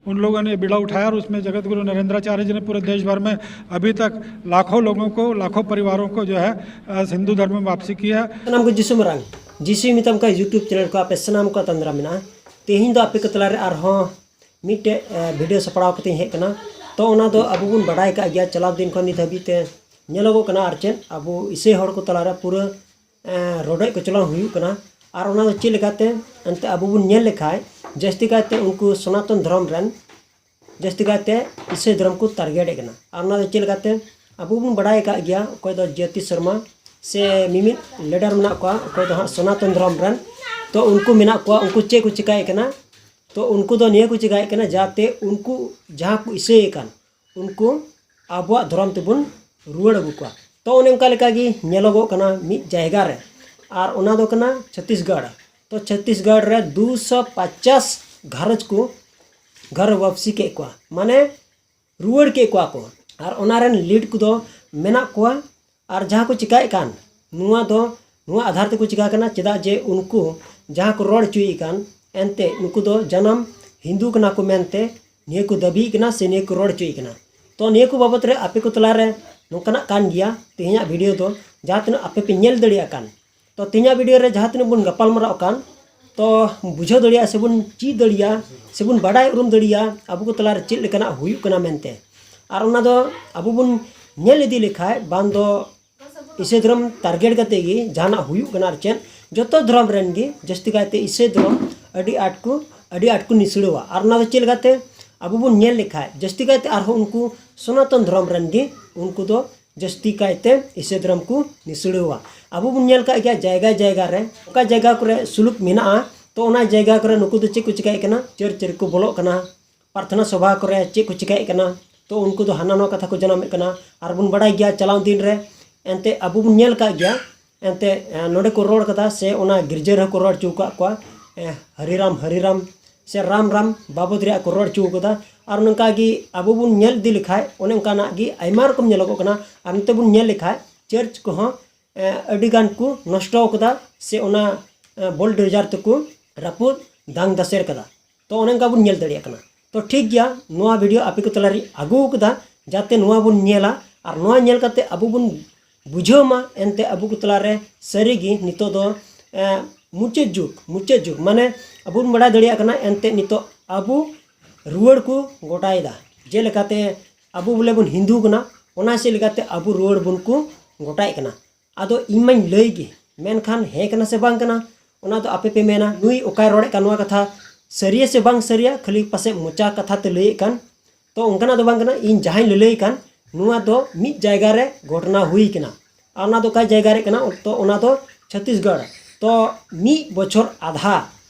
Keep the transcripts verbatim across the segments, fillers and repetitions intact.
उन लोगों ने बीड़ा उठाया और उसमें जगत गुरु नरेंद्राचार्य जी ने पूरे देश भर में अभी तक लाखों लोगों को, लाखों परिवारों को जो है, अ, हिंदू धर्म में वापसी की है। ᱥᱟᱱᱟᱢ ᱠᱚ ᱡᱤᱥᱩ ᱢᱟᱨᱟᱝ, ᱡᱤᱥᱩᱭ ᱢᱮᱛᱟᱢ ᱠᱟᱱ YouTube ᱪᱮᱱᱮᱞ ᱠᱚ ᱟᱯᱮ ᱥᱟᱱᱟᱢ ᱠᱚ ᱛᱟᱸᱫᱽᱨᱟ ᱢᱮᱱᱟᱜᱼᱟ᱾ ᱛᱮᱦᱮᱧ ᱫᱚ ᱟᱯᱮ ᱠᱚ ᱛᱟᱞᱟᱨᱮ ᱟᱨᱦᱚᱸ ᱢᱤᱫᱴᱮᱡ, ᱮ, ᱵᱷᱤᱰᱤᱭᱳ ᱥᱟᱯᱲᱟᱣ ᱠᱟᱛᱮᱧ ᱦᱮᱡ ᱠᱟᱱᱟ᱾ ᱛᱚ ᱚᱱᱟ ᱫᱚ ᱟᱵᱚ ᱵᱚᱱ ᱵᱟᱰᱟᱭ ᱠᱟᱜ ᱜᱮᱭᱟ, ᱪᱟᱞᱟᱣ ᱫᱤᱱ ᱠᱷᱚᱱ ᱱᱤᱛ ᱦᱟᱹᱵᱤᱡ ᱛᱮ ᱧᱮᱞᱚᱜᱚᱜ ᱠᱟᱱᱟ ᱟᱨ ᱪᱮᱫ ᱟᱵᱚ ᱤᱥᱟᱹᱭ ᱦᱚᱲ ᱠᱚ ᱛᱟᱞᱟᱨᱮ ᱯᱩᱨᱟᱹ, ᱮ, ᱨᱚᱰᱚᱡ ᱠᱚᱪᱞᱚᱱ ᱦᱩᱭᱩᱜ ᱠᱟᱱᱟ᱾ ᱟᱨ ᱚᱱᱟ ᱫᱚ ᱪᱮᱫ ᱞᱮᱠᱟᱛᱮ? ᱮᱱᱛᱮ ᱟᱵᱚ ᱵᱚᱱ ᱧᱮᱞ ᱞᱮᱠᱷᱟᱡ ᱡᱟᱹᱥᱛᱤ ᱠᱟᱭᱛᱮ ᱩᱱᱠᱩ ᱥᱚᱱᱟᱛᱚᱱ ᱫᱷᱚᱨᱚᱢ ᱨᱮᱱ ᱡᱟᱹᱥᱛᱤ ᱠᱟᱭᱛᱮ ᱤᱥᱟᱹᱭ ᱫᱷᱚᱨᱚᱢ ᱠᱚ ᱴᱟᱨᱜᱮᱴ ᱮᱫ ᱠᱟᱱᱟ᱾ ᱟᱨ ᱚᱱᱟ ᱫᱚ ᱪᱮᱫ ᱞᱮᱠᱟᱛᱮ? ᱟᱵᱚ ᱵᱚᱱ ᱵᱟᱰᱟᱭ ᱟᱠᱟᱫ ᱜᱮᱭᱟ, ᱚᱠᱚᱭ ᱫᱚ ᱡᱤᱭᱟᱹᱛᱤ ᱥᱚᱨᱢᱟ ᱥᱮ ᱢᱤᱢᱤᱫ ᱞᱤᱰᱟᱨ ᱢᱮᱱᱟᱜ ᱠᱚᱣᱟ, ᱚᱠᱚᱭ ᱫᱚ ᱦᱟᱸᱜ ᱥᱚᱱᱟᱛᱚᱱ ᱫᱷᱚᱨᱚᱢ ᱨᱮᱱ᱾ ᱛᱚ ᱩᱱᱠᱩ ᱢᱮᱱᱟᱜ ᱠᱚᱣᱟ, ᱩᱱᱠᱩ ᱪᱮᱫ ᱠᱚ ᱪᱤᱠᱟᱹᱭᱮᱫ ᱠᱟᱱᱟ? ᱛᱚ ᱩᱱᱠᱩ ᱫᱚ ᱱᱤᱭᱟᱹ ᱠᱚ ᱪᱤᱠᱟᱹᱭᱮᱫ ᱠᱟᱱᱟ, ᱡᱟᱛᱮ ᱩᱱᱠᱩ ᱡᱟᱦᱟᱸ ᱠᱚ ᱤᱥᱟᱹᱭᱮᱫ ᱠᱟᱱ, ᱩᱱᱠᱩ ᱟᱵᱚᱣᱟᱜ ᱫᱷᱚᱨᱚᱢ ᱛᱮᱵᱚᱱ ᱨᱩᱣᱟᱹᱲ ᱟᱹᱜᱩ ᱠᱚᱣᱟ᱾ ᱛᱚ ᱚᱱᱮ ᱚᱱᱠᱟ ᱞᱮᱠᱟ ᱜᱮ ᱧᱮᱞᱚᱜᱚᱜ ᱠᱟᱱᱟ ᱢᱤᱫ ᱡᱟᱭᱜᱟ ᱨᱮ, ᱟᱨ ᱚᱱᱟ ᱫᱚ ᱠᱟᱱᱟ ᱪᱷᱚᱛᱤᱥᱜᱚᱲ᱾ ᱛᱚ ᱪᱷᱚᱛᱤᱥᱜᱚᱲ ᱨᱮ ᱫᱩᱥᱚ ᱯᱚᱪᱟᱥ ᱜᱷᱟᱨᱚᱸᱡᱽ ᱠᱚ ᱜᱷᱚᱨ ᱣᱟᱯᱥᱤ ᱠᱮᱫ ᱠᱚᱣᱟ, ᱢᱟᱱᱮ ᱨᱩᱣᱟᱹᱲ ᱠᱮᱫ ᱠᱚᱣᱟ ᱠᱚ᱾ ᱟᱨ ᱚᱱᱟ ᱨᱮᱱ ᱞᱤᱰ ᱠᱚᱫᱚ ᱢᱮᱱᱟᱜ ᱠᱚᱣᱟ᱾ ᱟᱨ ᱡᱟᱦᱟᱸ ᱠᱚ ᱪᱤᱠᱟᱭᱮᱫ ᱠᱟᱱ, ᱱᱚᱣᱟ ᱫᱚ, ᱱᱚᱣᱟ ᱟᱫᱷᱟᱨ ᱛᱮᱠᱚ ᱪᱤᱠᱟ ᱠᱟᱱᱟ, ᱪᱮᱫᱟᱜ ᱡᱮ ᱩᱱᱠᱩ ᱡᱟᱦᱟᱸ ᱠᱚ ᱨᱚᱲ ᱦᱚᱪᱚᱭᱮᱫ ᱠᱟᱱ, ᱮᱱᱛᱮ ᱱᱩᱠᱩ ᱫᱚ ᱡᱟᱱᱟᱢ ᱦᱤᱱᱫᱩ ᱠᱟᱱᱟ ᱠᱚ ᱢᱮᱱᱛᱮ ᱱᱤᱭᱟᱹ ᱠᱚ ᱫᱟᱹᱵᱤᱭᱮᱫ ᱠᱟᱱᱟ ᱥᱮ ᱱᱤᱭᱟᱹ ᱠᱚ ᱨᱚᱲ ᱦᱚᱪᱚᱭᱮᱫ ᱠᱟᱱᱟ᱾ ᱛᱚ ᱱᱤᱭᱟᱹ ᱠᱚ ᱵᱟᱵᱚᱛ ᱨᱮ ᱟᱯᱮ ᱠᱚ ᱛᱟᱞᱟᱨᱮ ᱱᱚᱝᱠᱟᱱᱟᱜ ᱠᱟᱱ ᱜᱮᱭᱟ ᱛᱮᱦᱮᱧᱟᱜ ᱵᱷᱤᱰᱤᱭᱳ ᱫᱚ, ᱡᱟᱦᱟᱸ ᱛᱤᱱᱟᱹᱜ ᱟᱯᱮ ᱯᱮ ᱧᱮᱞ ᱫᱟᱲᱮᱭᱟᱜ ᱠᱟᱱ᱾ ᱛᱚ ᱛᱮᱦᱮᱧᱟᱜ ᱵᱷᱤᱰᱤᱭᱳ ᱨᱮ ᱡᱟᱦᱟᱸ ᱛᱤᱱᱟᱹᱜ ᱵᱚᱱ ᱜᱟᱯᱟᱞ ᱢᱟᱨᱟᱜ ᱠᱟᱱ, ᱛᱚ ᱵᱩᱡᱷᱟᱹᱣ ᱫᱟᱲᱮᱭᱟᱜᱼᱟ ᱥᱮᱵᱚᱱ ᱪᱮᱫ ᱫᱟᱲᱮᱭᱟᱜᱼᱟ ᱥᱮᱵᱚᱱ ᱵᱟᱰᱟᱭ ᱩᱨᱩᱢ ᱫᱟᱲᱮᱭᱟᱜᱼᱟ ᱟᱵᱚ ᱠᱚ ᱛᱟᱞᱟᱨᱮ ᱪᱮᱫ ᱞᱮᱠᱟᱱᱟᱜ ᱦᱩᱭᱩᱜ ᱠᱟᱱᱟ ᱢᱮᱱᱛᱮ᱾ ᱟᱨ ᱚᱱᱟ ᱫᱚ ᱟᱵᱚ ᱵᱚᱱ ᱧᱮᱞ ᱤᱫᱤ ᱞᱮᱠᱷᱟᱡ, ᱵᱟᱝ ᱫᱚ ᱤᱥᱟᱹᱭ ᱫᱷᱚᱨᱚᱢ ᱴᱟᱨᱜᱮᱴ ᱠᱟᱛᱮ ᱜᱮ ᱡᱟᱦᱟᱱᱟᱜ ᱦᱩᱭᱩᱜ ᱠᱟᱱᱟ ᱟᱨ ᱪᱮᱫ, ᱡᱚᱛᱚ ᱫᱷᱚᱨᱚᱢ ᱨᱮᱱ ᱜᱮ ᱡᱟᱹᱥᱛᱤ ᱠᱟᱭᱛᱮ ᱤᱥᱟᱹᱭ ᱫᱷᱚᱨᱚᱢ ᱟᱹᱰᱤ ᱟᱸᱴ ᱠᱚ, ᱟᱹᱰᱤ ᱟᱸᱴ ᱠᱚ ᱱᱤᱥᱲᱟᱹᱣᱟ᱾ ᱟᱨ ᱚᱱᱟ ᱫᱚ ᱪᱮᱫ ᱞᱮᱠᱟᱛᱮ? ᱟᱵᱚ ᱵᱚᱱ ᱧᱮᱞ ᱞᱮᱠᱷᱟᱡ ᱡᱟᱹᱥᱛᱤ ᱠᱟᱭᱛᱮ ᱟᱨᱦᱚᱸ ᱩᱱᱠᱩ ᱥᱚᱱᱟᱛᱚᱱ ᱫᱷᱚᱨᱚᱢ ᱨᱮᱱ ᱜᱮ ᱩᱱᱠᱩ ᱫᱚ ᱡᱟᱹᱥᱛᱤ ᱠᱟᱭᱛᱮ ᱤᱥᱟᱹᱭ ᱫᱷᱚᱨᱚᱢ ᱠᱚ ᱱᱤᱥᱲᱟᱹᱣᱟ᱾ ᱟᱵᱚ ᱵᱚᱱ ᱧᱮᱞ ᱠᱟᱜ ᱜᱮᱭᱟ ᱡᱟᱭᱜᱟ ᱡᱟᱭᱜᱟ ᱨᱮ, ᱚᱠᱟ ᱡᱟᱭᱜᱟ ᱠᱚᱨᱮ ᱥᱩᱞᱩᱠ ᱢᱮᱱᱟᱜᱼᱟ, ᱛᱚ ᱚᱱᱟ ᱡᱟᱭᱜᱟ ᱠᱚᱨᱮ ᱱᱩᱠᱩ ᱫᱚ ᱪᱮᱫ ᱠᱚ ᱪᱤᱠᱟᱹᱭᱮᱫ ᱠᱟᱱᱟ? ᱪᱟᱨᱪ ᱨᱮᱠᱚ ᱵᱚᱞᱚᱜ ᱠᱟᱱᱟ, ᱯᱨᱟᱨᱛᱷᱚᱱᱟ ᱥᱚᱵᱷᱟ ᱠᱚᱨᱮ ᱪᱮᱫ ᱠᱚ ᱪᱤᱠᱟᱹᱭᱮᱫ ᱠᱟᱱᱟ? ᱛᱚ ᱩᱱᱠᱩ ᱫᱚ ᱦᱟᱱᱟ ᱱᱚᱣᱟ ᱠᱟᱛᱷᱟ ᱠᱚ ᱡᱟᱱᱟᱢᱮᱫ ᱠᱟᱱᱟ᱾ ᱟᱨ ᱵᱚᱱ ᱵᱟᱰᱟᱭ ᱜᱮᱭᱟ ᱪᱟᱞᱟᱣ ᱫᱤᱱ ᱨᱮ ᱮᱱᱛᱮ ᱟᱵᱚ ᱵᱚᱱ ᱧᱮᱞ ᱠᱟᱜ ᱜᱮᱭᱟ, ᱮᱱᱛᱮ, ᱮ, ᱱᱚᱰᱮ ᱠᱚ ᱨᱚᱲ ᱠᱟᱫᱟ ᱥᱮ ᱚᱱᱟ ᱜᱤᱨᱡᱟᱹ ᱨᱮᱦᱚᱸ ᱠᱚ ᱨᱚᱲ ᱦᱚᱪᱚ ᱟᱠᱟᱫ ᱠᱚᱣᱟ, ᱮ, ᱦᱟᱨᱤ ᱨᱟᱢ, ᱦᱟᱨᱤ ᱨᱟᱢ ᱥᱮ ᱨᱟᱢ ᱨᱟᱢ ᱵᱟᱵᱚᱫ ᱨᱮᱭᱟᱜ ᱠᱚ ᱨᱚᱲ ᱦᱚᱪᱚ ᱠᱟᱫᱟ᱾ ᱟᱨ ᱱᱚᱝᱠᱟ ᱜᱮ ᱟᱵᱚ ᱵᱚᱱ ᱧᱮᱞ ᱤᱫᱤ ᱞᱮᱠᱷᱟᱡ ᱚᱱᱮ ᱚᱱᱠᱟᱱᱟᱜ ᱜᱮ ᱟᱭᱢᱟ ᱨᱚᱠᱚᱢ ᱧᱮᱞᱚᱜᱚᱜ ᱠᱟᱱᱟ᱾ ᱟᱨ ᱱᱚᱛᱮ ᱵᱚᱱ ᱧᱮᱞ ᱞᱮᱠᱷᱟᱡ ᱪᱟᱨᱪ ᱠᱚᱦᱚᱸ, ᱮ, ᱟᱹᱰᱤ ᱜᱟᱱ ᱠᱚ ᱱᱚᱥᱴᱚ ᱠᱟᱫᱟ ᱥᱮ ᱚᱱᱟ, ᱮ, ᱵᱚᱞᱰᱳᱡᱟᱨ ᱛᱮᱠᱚ ᱨᱟᱹᱯᱩᱫ ᱫᱟᱝ ᱫᱟᱥᱮᱨ ᱠᱟᱫᱟ᱾ ᱛᱚ ᱚᱱᱮ ᱚᱱᱠᱟ ᱵᱚᱱ ᱧᱮᱞ ᱫᱟᱲᱮᱭᱟᱜ ᱠᱟᱱᱟ᱾ ᱛᱚ ᱴᱷᱤᱠ ᱜᱮᱭᱟ, ᱱᱚᱣᱟ ᱵᱷᱤᱰᱤᱭᱳ ᱟᱯᱮ ᱠᱚ ᱛᱟᱞᱟᱨᱤᱧ ᱟᱹᱜᱩ ᱟᱠᱟᱫᱟ, ᱡᱟᱛᱮ ᱱᱚᱣᱟ ᱵᱚᱱ ᱧᱮᱞᱟ ᱟᱨ ᱱᱚᱣᱟ ᱧᱮᱞ ᱠᱟᱛᱮ ᱟᱵᱚ ᱵᱚᱱ ᱵᱩᱡᱷᱟᱹᱣ ᱢᱟ᱾ ᱮᱱᱛᱮ ᱟᱵᱚ ᱠᱚ ᱛᱟᱞᱟᱨᱮ ᱥᱟᱹᱨᱤᱜᱮ ᱱᱤᱛᱚᱜ ᱫᱚ, ᱮ, ᱢᱩᱪᱟᱹᱫ ᱡᱩᱜᱽ, ᱢᱩᱪᱟᱹᱫ ᱡᱩᱜᱽ ᱢᱟᱱᱮ ᱟᱵᱚ ᱵᱚᱱ ᱵᱟᱲᱟᱭ ᱫᱟᱲᱮᱭᱟᱜ ᱠᱟᱱᱟ, ᱮᱱᱛᱮ ᱱᱤᱛᱚᱜ ᱟᱵᱚ ᱨᱩᱣᱟᱹᱲ ᱠᱚ ᱜᱚᱴᱟᱭᱮᱫᱟ᱾ ᱡᱮᱞᱮᱠᱟᱛᱮ ᱟᱵᱚ ᱵᱚᱞᱮ ᱵᱚᱱ ᱦᱤᱱᱫᱩ ᱠᱟᱱᱟ, ᱚᱱᱟ ᱦᱤᱥᱟᱹᱵ ᱞᱮᱠᱟᱛᱮ ᱟᱵᱚ ᱨᱩᱣᱟᱹᱲ ᱵᱚᱱ ᱠᱚ ᱜᱚᱴᱟᱭᱮᱫ ᱠᱟᱱᱟ᱾ ᱟᱫᱚ ᱤᱧ ᱢᱟᱧ ᱞᱟᱹᱭ ᱜᱮ, ᱢᱮᱱᱠᱷᱟᱱ ᱦᱮᱸ ᱠᱟᱱᱟ ᱥᱮ ᱵᱟᱝ ᱠᱟᱱᱟ, ᱚᱱᱟ ᱫᱚ ᱟᱯᱮ ᱯᱮ ᱢᱮᱱᱟ, ᱱᱩᱭ ᱚᱠᱟᱭ ᱨᱚᱲᱮᱫ ᱠᱟᱱ ᱱᱚᱣᱟ ᱠᱟᱛᱷᱟ, ᱥᱟᱹᱨᱤᱭᱟ ᱥᱮ ᱵᱟᱝ ᱥᱟᱹᱨᱤᱭᱟ, ᱠᱷᱟᱹᱞᱤ ᱯᱟᱥᱮᱡ ᱢᱚᱪᱟ ᱠᱟᱛᱷᱟ ᱛᱮ ᱞᱟᱹᱭᱮᱫ ᱠᱟᱱ᱾ ᱛᱚ ᱚᱱᱠᱟᱱᱟᱜ ᱫᱚ ᱵᱟᱝ ᱠᱟᱱᱟ, ᱤᱧ ᱡᱟᱦᱟᱸᱧ ᱞᱟᱹᱞᱟᱹᱭ ᱠᱟᱱ, ᱱᱚᱣᱟ ᱫᱚ ᱢᱤᱫ ᱡᱟᱭᱜᱟ ᱨᱮ ᱜᱷᱚᱴᱚᱱᱟ ᱦᱩᱭ ᱠᱟᱱᱟ᱾ ᱟᱨ ᱚᱱᱟ ᱫᱚ ᱚᱠᱟ ᱡᱟᱭᱜᱟ ᱨᱮ ᱠᱟᱱᱟ? ᱛᱚ ᱚᱱᱟ ᱫᱚ ᱪᱷᱚᱛᱤᱥᱜᱚᱲ᱾ ᱛᱚ ᱢᱤᱫ ᱵᱚᱪᱷᱚᱨ ᱟᱫᱷᱟ,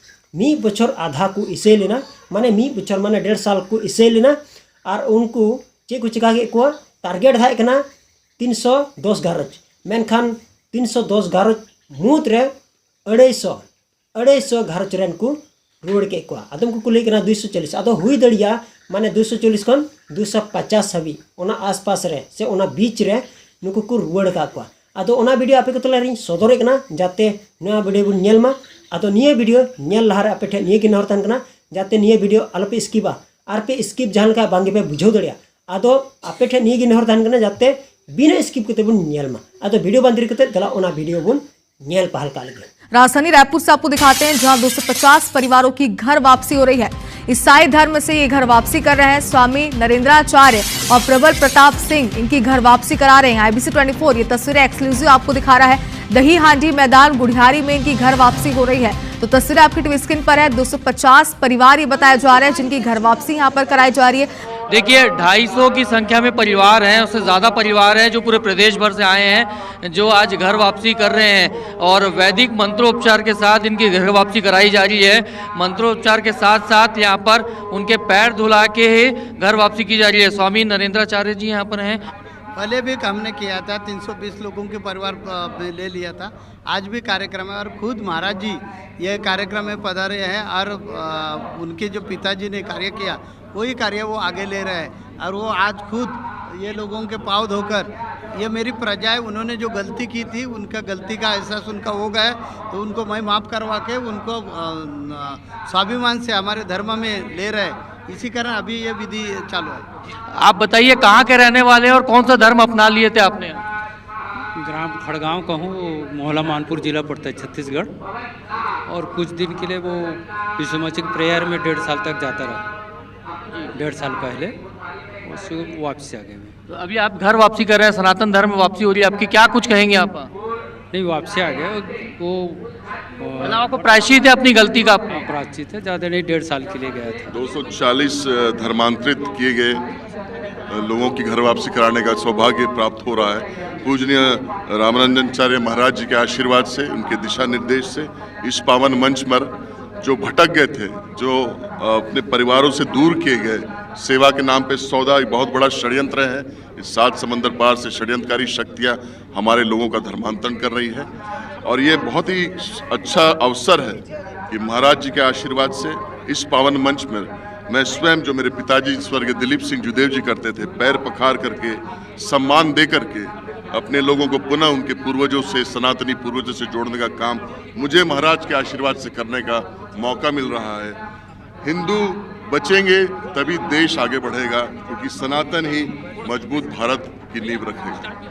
ᱢᱤᱫ ᱵᱚᱪᱷᱚᱨ ᱟᱫᱷᱟ ᱠᱚ ᱤᱥᱟᱹᱭ ᱞᱮᱱᱟ, ᱢᱟᱱᱮ ᱢᱤᱫ ᱵᱚᱪᱷᱚᱨ ᱢᱟᱱᱮ ᱰᱮᱲ ᱥᱟᱞ ᱠᱚ ᱤᱥᱟᱹᱭ ᱞᱮᱱᱟ᱾ ᱟᱨ ᱩᱱᱠᱩ ᱪᱮᱫ ᱠᱚ ᱪᱤᱠᱟ ᱠᱮᱫ ᱠᱚᱣᱟ? ᱴᱟᱨᱜᱮᱴ ᱛᱟᱦᱮᱸ ᱠᱟᱱᱟ ᱛᱤᱱᱥᱚ ᱫᱚᱥ ᱜᱷᱟᱨᱚᱸᱡᱽ, ᱢᱮᱱᱠᱷᱟᱱ ᱛᱤᱱᱥᱚ ᱫᱚᱥ ᱜᱷᱟᱨᱚᱸᱡᱽ ᱢᱩᱫᱽ ᱨᱮ ᱟᱹᱲᱟᱹᱭᱥᱚ, ᱟᱹᱲᱟᱹᱭᱥᱚ ᱜᱷᱟᱨᱚᱸᱡᱽ ᱨᱮᱱ ᱠᱚ ᱨᱩᱣᱟᱹᱲ ᱠᱮᱫ ᱠᱚᱣᱟ᱾ ᱟᱫᱚᱢ ᱠᱚᱠᱚ ᱞᱟᱹᱭ ᱠᱟᱱᱟ ᱫᱩᱭᱥᱚ ᱪᱚᱞᱞᱤᱥ᱾ ᱟᱫᱚ ᱦᱩᱭ ᱫᱟᱲᱮᱭᱟᱜᱼᱟ ᱢᱟᱱᱮ ᱫᱩᱭᱥᱚ ᱪᱚᱞᱞᱤᱥ ᱠᱷᱚᱱ ᱫᱩᱭᱥᱚ ᱯᱚᱪᱟᱥ ᱦᱟᱹᱵᱤᱡ, ᱚᱱᱟ ᱟᱥᱯᱟᱥ ᱨᱮ ᱥᱮ ᱚᱱᱟ ᱵᱤᱪ ᱨᱮ ᱱᱩᱠᱩ ᱠᱚ ᱨᱩᱣᱟᱹᱲ ᱟᱠᱟᱫ ᱠᱚᱣᱟ᱾ ᱟᱫᱚ ᱚᱱᱟ ᱵᱷᱤᱰᱤᱭᱳ ᱟᱯᱮ ᱠᱚ ᱛᱟᱞᱟ ᱨᱤᱧ ᱥᱚᱫᱚᱨᱮᱫ ᱠᱟᱱᱟ, ᱡᱟᱛᱮ ᱱᱚᱣᱟ ᱵᱷᱤᱰᱤᱭᱳ ᱵᱚᱱ ᱧᱮᱞ ᱢᱟ᱾ ᱟᱫᱚ ᱱᱤᱭᱟᱹ ᱵᱷᱤᱰᱤᱭᱳ ᱧᱮᱞ ᱞᱟᱦᱟᱨᱮ ᱟᱯᱮ ᱴᱷᱮᱱ ᱱᱤᱭᱟᱹ ᱜᱮ ᱱᱮᱦᱚᱨ ᱛᱟᱦᱮᱱ ᱠᱟᱱᱟ, ᱡᱟᱛᱮ ᱱᱤᱭᱟᱹ ᱵᱷᱤᱰᱤᱭᱳ ᱟᱞᱚᱯᱮ ᱥᱠᱤᱯᱟ᱾ ᱟᱨ ᱯᱮ ᱥᱠᱤᱯ ᱡᱟᱦᱟᱸ ᱞᱮᱠᱟ ᱵᱟᱝ ᱜᱮᱯᱮ ᱵᱩᱡᱷᱟᱹᱣ ᱫᱟᱲᱮᱭᱟᱜᱼᱟ᱾ ᱟᱫᱚ ᱟᱯᱮ ᱴᱷᱮᱱ ᱱᱤᱭᱟᱹ ᱜᱮ ᱱᱮᱦᱚᱨ ᱛᱟᱦᱮᱱ ᱠᱟᱱᱟ, ᱡᱟᱛᱮ ᱵᱤᱱᱟᱹ ᱥᱠᱤᱯ ᱠᱟᱛᱮ ᱵᱚᱱ ᱧᱮᱞ ᱢᱟ᱾ ᱟᱫᱚ ᱵᱷᱤᱰᱤᱭᱳ ᱵᱟᱝ ᱫᱮᱨᱤ ᱠᱟᱛᱮ ᱫᱮᱞᱟ ᱚᱱᱟ ᱵᱷᱤᱰᱤᱭᱳ ᱵᱚᱱ ᱧᱮᱞ ᱯᱟᱦᱞ ᱠᱟᱜ ᱞᱮᱜᱮ᱾ राजधानी रायपुर से आपको दिखाते हैं, जहां दो सौ पचास परिवारों की घर वापसी हो रही है। ईसाई धर्म से ये घर वापसी कर रहे हैं स्वामी नरेंद्राचार्य और प्रबल प्रताप सिंह इनकी घर वापसी करा रहे हैं। आईबीसी ट्वेंटी फोर ये तस्वीरें एक्सक्लूसिव आपको दिखा रहा है। दही हांडी मैदान गुढ़ियारी में इनकी घर वापसी हो रही है। तो तस्वीरें आपकी टीवी स्क्रीन पर है। दो सौ पचास परिवार ये बताया जा रहा है जिनकी घर वापसी यहाँ पर कराई जा रही है। देखिए, ढाई सौ की संख्या में परिवार हैं, उससे ज़्यादा परिवार हैं जो पूरे प्रदेश भर से आए हैं, जो आज घर वापसी कर रहे हैं और वैदिक मंत्रोपचार के साथ इनकी घर वापसी कराई जा रही है। मंत्रोपचार के साथ साथ यहाँ पर उनके पैर धुला के ही घर वापसी की जा रही है। स्वामी नरेंद्राचार्य जी यहाँ पर हैं। पहले भी हमने किया था, तीन सौ बीस लोगों के परिवार, अ, में ले लिया था। आज भी कार्यक्रम है और खुद महाराज जी ये कार्यक्रम में पधारे हैं और, अ, उनके जो पिताजी ने कार्य किया, वही कार्य वो आगे ले रहे हैं। और वो आज खुद ये लोगों के पाँव धोकर, ये मेरी प्रजा है, उन्होंने जो गलती की थी, उनका गलती का एहसास उनका हो गया, तो उनको मैं माफ़ करवा के उनको, अ, न-, स्वाभिमान से हमारे धर्म में ले रहे हैं। इसी कारण अभी ये विधि चालू है। आप बताइए, कहाँ के रहने वाले हैं और कौन सा धर्म अपना लिए थे आपने? ग्राम खड़गांव का हूँ, मोहला मानपुर जिला पड़ता है छत्तीसगढ़। और कुछ दिन के लिए वो विश्वमाचिक प्रेयर में डेढ़ साल तक जाता रहा, डेढ़ साल पहले उससे वापस आ गए मैं। तो अभी आप घर वापसी कर रहे हैं, सनातन धर्म में वापसी हो रही है आपकी, क्या कुछ कहेंगे आप? नहीं, वापसी आ गए वो। मतलब आपको प्रायश्चित है अपनी गलती का आपने? प्रायश्चित है, ज़्यादा नहीं, डेढ़ साल के लिए गया था। दो सौ चालीस धर्मांतरित किए गए लोगों की घर वापसी कराने का सौभाग्य प्राप्त हो रहा है। पूजनीय रामानंदाचार्य महाराज जी के आशीर्वाद से, उनके दिशा निर्देश से इस पावन मंच पर जो भटक गए थे, जो अपने परिवारों से दूर किए गए, सेवा के नाम पे सौदा, एक बहुत बड़ा षड्यंत्र है। इस सात समंदर पार से षड्यंत्रकारी शक्तियां हमारे लोगों का धर्मांतरण कर रही है और ये बहुत ही अच्छा अवसर है कि महाराज जी के आशीर्वाद से इस पावन मंच में मैं स्वयं, जो मेरे पिताजी स्वर्गीय दिलीप सिंह जुदेव जी करते थे, पैर पखार करके, सम्मान दे करके अपने लोगों को पुनः उनके पूर्वजों से, सनातनी पूर्वजों से जोड़ने का काम मुझे महाराज के आशीर्वाद से करने का मौका मिल रहा है। हिंदू बचेंगे तभी देश आगे बढ़ेगा, क्योंकि सनातन ही मजबूत भारत की नींव रखेगा।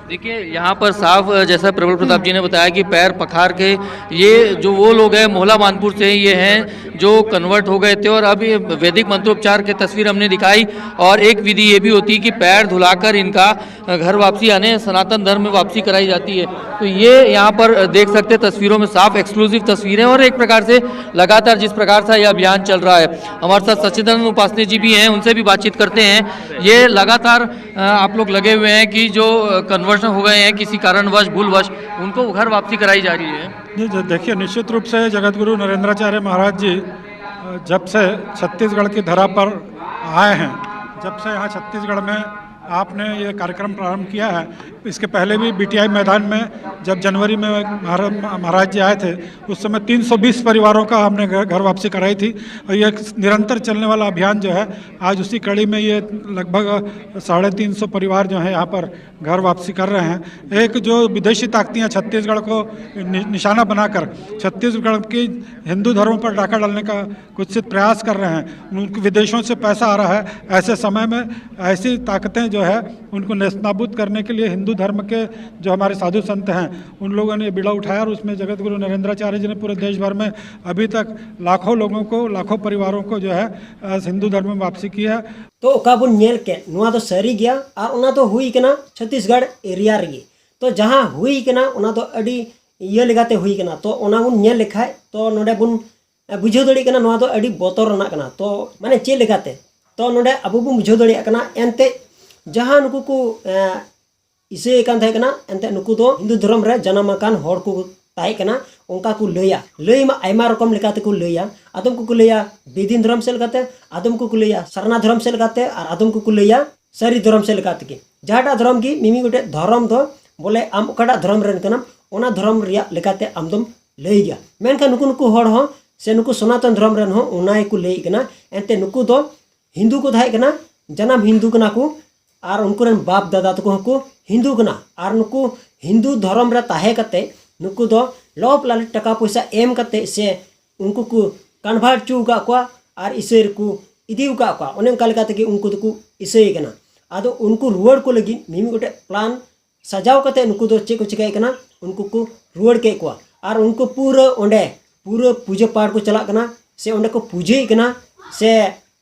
देखिए, यहाँ पर साफ, अ, जैसा प्रबल प्रताप जी ने बताया कि पैर पखार के, ये जो वो लोग हैं मोहला मानपुर से, ये हैं जो कन्वर्ट हो गए थे और अब ये वैदिक मंत्रोपचार की तस्वीर हमने दिखाई। और एक विधि ये भी होती है कि पैर धुलाकर इनका, अ, घर वापसी यानी सनातन धर्म में वापसी कराई जाती है। तो ये यहाँ पर, अ, देख सकते हैं, तस्वीरों में साफ एक्सक्लूसिव तस्वीरें और एक प्रकार से लगातार जिस प्रकार से यह अभियान चल रहा है। हमारे साथ सच्चिदानंद उपासने जी भी हैं, उनसे भी बातचीत करते हैं। ये लगातार, अ, आप लोग लगे हुए हैं कि जो, अ, कन्वर्शन हो गए हैं किसी कारणवश, भूलवश, उनको घर वापसी कराई जा रही है। जी, जी, देखिए, निश्चित रूप से जगत गुरु नरेंद्राचार्य महाराज जी, अ, जब से छत्तीसगढ़ की धरा पर आए हैं, जब से यहाँ छत्तीसगढ़ में आपने ये कार्यक्रम प्रारंभ किया है, इसके पहले भी बीटीआई मैदान में जब जनवरी में महारा-, महाराज जी आए थे, उस समय तीन सौ बीस परिवारों का हमने घर, घर वापसी कराई थी। और ये एक निरंतर चलने वाला अभियान जो है, आज उसी कड़ी में ये लगभग साढ़े तीन सौ परिवार जो है, यहाँ पर घर वापसी कर रहे हैं। एक जो विदेशी ताकतियाँ छत्तीसगढ़ को नि-, निशाना बनाकर छत्तीसगढ़ की हिंदू धर्म पर डाका डालने का कुत्सित प्रयास कर रहे हैं, उनको विदेशों से पैसा आ रहा है, ऐसे समय में ऐसी ताकतें जो है, उनको नेस्तनाबूद करने के लिए हिंदू धर्म के जो हमारे साधु संत हैं, उन लोगों ने बीड़ा उठाया और उसमें जगत गुरु नरेंद्राचार्य जी ने पूरे देश भर में अभी तक लाखों लोगों को, लाखों परिवारों को जो है, अ, हिंदू धर्म में वापसी की है। ᱛᱚ ᱚᱠᱟ ᱵᱚᱱ ᱧᱮᱞ ᱠᱮᱫ, ᱱᱚᱣᱟ ᱫᱚ ᱥᱟᱹᱨᱤ ᱜᱮᱭᱟ ᱟᱨ ᱚᱱᱟ ᱫᱚ ᱦᱩᱭ ᱠᱟᱱᱟ ᱪᱷᱚᱛᱤᱥᱜᱚᱲ ᱮᱨᱤᱭᱟ ᱨᱮᱜᱮ᱾ ᱛᱚ ᱡᱟᱦᱟᱸ ᱦᱩᱭ ᱠᱟᱱᱟ, ᱚᱱᱟ ᱫᱚ ᱟᱹᱰᱤ ᱤᱭᱟᱹ ᱞᱮᱠᱟᱛᱮ ᱦᱩᱭ ᱠᱟᱱᱟ᱾ ᱛᱚ ᱚᱱᱟ ᱵᱚᱱ ᱧᱮᱞ ᱞᱮᱠᱷᱟᱡ, ᱛᱚ ᱱᱚᱰᱮ ᱵᱚᱱ ᱵᱩᱡᱷᱟᱹᱣ ᱫᱟᱲᱮᱭᱟᱜ ᱠᱟᱱᱟ, ᱱᱚᱣᱟ ᱫᱚ ᱟᱹᱰᱤ ᱵᱚᱛᱚᱨ ᱨᱮᱱᱟᱜ ᱠᱟᱱᱟ᱾ ᱛᱚ ᱢᱟᱱᱮ ᱪᱮᱫ ᱞᱮᱠᱟᱛᱮ? ᱛᱚ ᱱᱚᱰᱮ ᱟᱵᱚ ᱵᱚᱱ ᱵᱩᱡᱷᱟᱹᱣ ᱫᱟᱲᱮᱭᱟᱜ ᱠᱟᱱᱟ, ᱮᱱᱛᱮᱫ ᱡᱟᱦᱟᱸ ᱱᱩᱠᱩ ᱠᱚ, ᱮ, ᱤᱥᱟᱹᱭᱮ ᱠᱟᱱ ᱛᱟᱦᱮᱸ ᱠᱟᱱᱟ, ᱮᱱᱛᱮᱫ ᱱᱩᱠᱩ ᱫᱚ ᱦᱤᱱᱫᱩ ᱫᱷᱚᱨᱚᱢ ᱨᱮ ᱡᱟᱱᱟᱢ ᱟᱠᱟᱱ ᱦᱚᱲ ᱠᱚ ᱛᱟᱦᱮᱸ ᱠᱟᱱᱟ, ᱚᱱᱠᱟ ᱠᱚ ᱞᱟᱹᱭᱟ᱾ ᱞᱟᱹᱭ ᱢᱟ ᱟᱭᱢᱟ ᱨᱚᱠᱚᱢ ᱞᱮᱠᱟ ᱛᱮᱠᱚ ᱞᱟᱹᱭᱟ᱾ ᱟᱫᱚᱢ ᱠᱚᱠᱚ ᱞᱟᱹᱭᱟ ᱵᱮᱫᱤᱱ ᱫᱷᱚᱨᱚᱢ ᱥᱮᱫ ᱞᱮᱠᱟᱛᱮ, ᱟᱫᱚᱢ ᱠᱚᱠᱚ ᱞᱟᱹᱭᱟ ᱥᱟᱨᱱᱟ ᱫᱷᱚᱨᱚᱢ ᱥᱮᱫ ᱞᱮᱠᱟᱛᱮ, ᱟᱨ ᱟᱫᱚᱢ ᱠᱚᱠᱚ ᱞᱟᱹᱭᱟ ᱥᱟᱹᱨᱤ ᱫᱷᱚᱨᱚᱢ ᱥᱮᱫ ᱞᱮᱠᱟ ᱛᱮᱜᱮ᱾ ᱡᱟᱦᱟᱸᱴᱟᱜ ᱫᱷᱚᱨᱚᱢ ᱜᱮ, ᱢᱤᱢᱤᱫ ᱜᱚᱴᱮᱡ ᱫᱷᱚᱨᱚᱢ ᱫᱚ ᱵᱚᱞᱮ ᱟᱢ ᱚᱠᱟᱴᱟᱜ ᱫᱷᱚᱨᱚᱢ ᱨᱮᱱ ᱠᱟᱱᱟᱢ, ᱚᱱᱟ ᱫᱷᱚᱨᱚᱢ ᱨᱮᱭᱟᱜ ᱞᱮᱠᱟᱛᱮ ᱟᱢ ᱫᱚᱢ ᱞᱟᱹᱭ ᱜᱮᱭᱟ᱾ ᱢᱮᱱᱠᱷᱟᱱ ᱱᱩᱠᱩ, ᱱᱩᱠᱩ ᱦᱚᱲ ᱦᱚᱸ ᱥᱮ ᱱᱩᱠᱩ ᱥᱚᱱᱟᱛᱚᱱ ᱫᱷᱚᱨᱚᱢ ᱨᱮᱱ ᱦᱚᱸ ᱚᱱᱟ ᱜᱮᱠᱚ ᱞᱟᱹᱭᱮᱫ ᱠᱟᱱᱟ᱾ ᱮᱱᱛᱮ ᱱᱩᱠᱩ ᱫᱚ ᱦᱤᱱᱫᱩ ᱠᱚ ᱛᱟᱦᱮᱸ ᱠᱟᱱᱟ, ᱡᱟᱱᱟᱢ ᱦᱤᱱᱫᱩ ᱠᱟᱱᱟ ᱠᱚ, ᱟᱨ ᱩᱱᱠᱩ ᱨᱮᱱ ᱵᱟᱯ ᱫᱟᱫᱟ ᱛᱟᱠᱚ ᱦᱚᱸᱠᱚ ᱦᱤᱱᱫᱩ ᱠᱟᱱᱟ᱾ ᱟᱨ ᱱᱩᱠᱩ ᱦᱤᱱᱫᱩ ᱫᱷᱚᱨᱚᱢ ᱨᱮ ᱛᱟᱦᱮᱸ ᱠᱟᱛᱮ ᱱᱩᱠᱩ ᱫᱚ ᱞᱚᱵᱷ ᱞᱟᱞᱚᱪ ᱴᱟᱠᱟ ᱯᱚᱭᱥᱟ ᱮᱢ ᱠᱟᱛᱮ ᱥᱮ ᱩᱱᱠᱩ ᱠᱚ convert ᱦᱚᱪᱚ ᱟᱠᱟᱫ ᱠᱚᱣᱟ ᱟᱨ ᱤᱥᱟᱹᱭ ᱨᱮᱠᱚ ᱤᱫᱤ ᱟᱠᱟᱫ ᱠᱚᱣᱟ᱾ ᱚᱱᱮ ᱚᱱᱠᱟ ᱞᱮᱠᱟ ᱛᱮᱜᱮ ᱩᱱᱠᱩ ᱫᱚᱠᱚ ᱤᱥᱟᱹᱭ ᱠᱟᱱᱟ᱾ ᱟᱫᱚ ᱩᱱᱠᱩ ᱨᱩᱣᱟᱹᱲ ᱠᱚ ᱞᱟᱹᱜᱤᱫ ᱢᱤᱢᱤᱫ ᱜᱚᱴᱮᱡ plan ᱥᱟᱡᱟᱣ ᱠᱟᱛᱮ ᱱᱩᱠᱩ ᱫᱚ ᱪᱮᱫ ᱠᱚ ᱪᱤᱠᱟᱹᱭᱮᱫ ᱠᱟᱱᱟ? ᱩᱱᱠᱩ ᱠᱚ ᱨᱩᱣᱟᱹᱲ ᱠᱮᱫ ᱠᱚᱣᱟ᱾ ᱟᱨ ᱩᱱᱠᱩ ᱯᱩᱨᱟᱹ ᱚᱸᱰᱮ ᱯᱩᱨᱟᱹ ᱯᱩᱡᱟᱹ ᱯᱟᱴ ᱠᱚ ᱪᱟᱞᱟᱜ ᱠᱟᱱᱟ, ᱥᱮ ᱚᱸᱰᱮ ᱠᱚ ᱯᱩᱡᱟᱹᱭᱮᱫ ᱠᱟᱱᱟ, ᱥᱮ